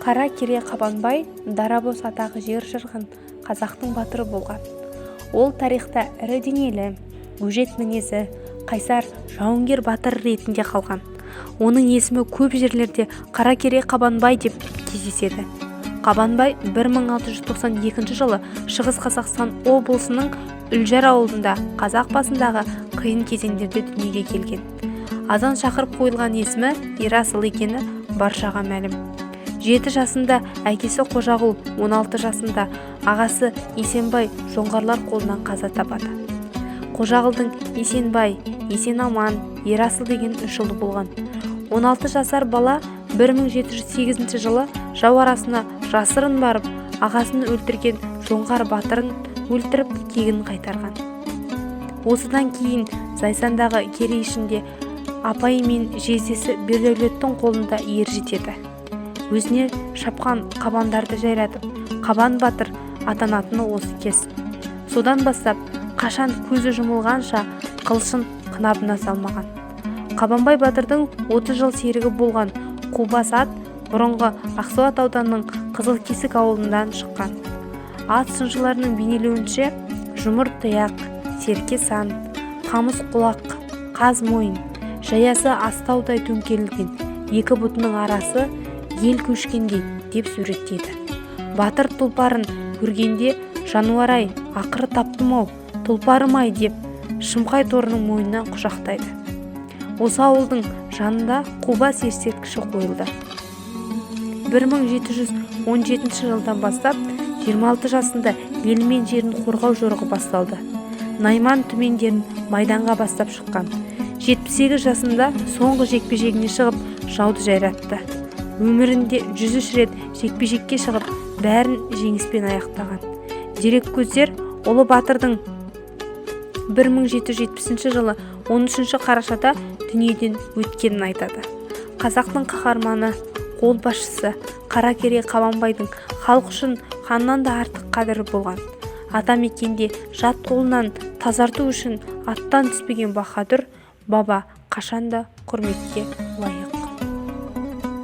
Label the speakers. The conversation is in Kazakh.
Speaker 1: Қаракере Қабанбай дарабоз атағы жер жырған қазақтың батыры болған. Ол тарихта ірі денелі, өжет мінезі, қайсар жауынгер батыр ретінде қалған. Оның есімі көп жерлерде Қаракере Қабанбай деп кездеседі. Қабанбай 1692 жылы Шығыс Қазақстан облысының Үржар ауылында қазақ басындағы қиын кезеңдерде дүниеге келген. Азан шақырып қойылған есімі Ерасыл екені баршаға мәлім. 7 жасында әкесі Қожағұл, 16 жасында ағасы Есенбай жоңғарлар қолынан қаза табады. Қожағұлдың Есенбай, Есенаман, Ерасыл деген үш ұлы болған. 16 жасар бала 1708 жылы жау арасына жасырын барып, ағасын өлтірген жоңғар батырын өлтіріп, кегін қайтарған. Осыдан кейін Зайсандағы Керей ішінде апайы мен жездесі Бердәулеттің қолында ер жетеді. Өзіне шапқан қабандарды жайратып, Қабан батыр атанатыны осы кез. Содан бастап қашан көзі жұмылғанша қылышын қынабына салмаған. Қабанбай батырдың 30 жыл серігі болған Қубас ат бұрынғы Ақсуат ауданының Қызылкесік ауылынан шыққан. Ат сыншыларының бейнелеуінше, жұмыр тұяқ, серке сан, қамыс құлақ, қаз мойын, жаясы астаудай төңкерілген, екі бұтының арасы ел көшкендей деп суреттейді. Батыр тұлпарын көргенде: «Жануар-ай, ақыры таптым-ау, тұлпарым-ай», – деп Шымқай торының мойнынан құшақтайды. Осы ауылдың жанында Қубас ескерткіші қойылды. 1717 жылдан бастап 26 жасында елі мен жерін қорғау жорығы басталды. Найман түмендерін майданға бастап шыққан. 78 жасында соңғы жекпе-жегіне шығып, жауды жайратты. Өмірінде 103 рет жекпе-жекке шығып, бәрін жеңіспен аяқтаған. Дереккөздер ұлы батырдың 1770 жылы 13 қарашада дүниеден өткенін айтады. Қазақтың қаһарманы, қолбасшысы Қаракере Қабанбайдың халық үшін ханнан да артық қадірі болған. Ата мекенде жат қолынан тазарту үшін аттан түспеген баһадүр баба қашанда құрметке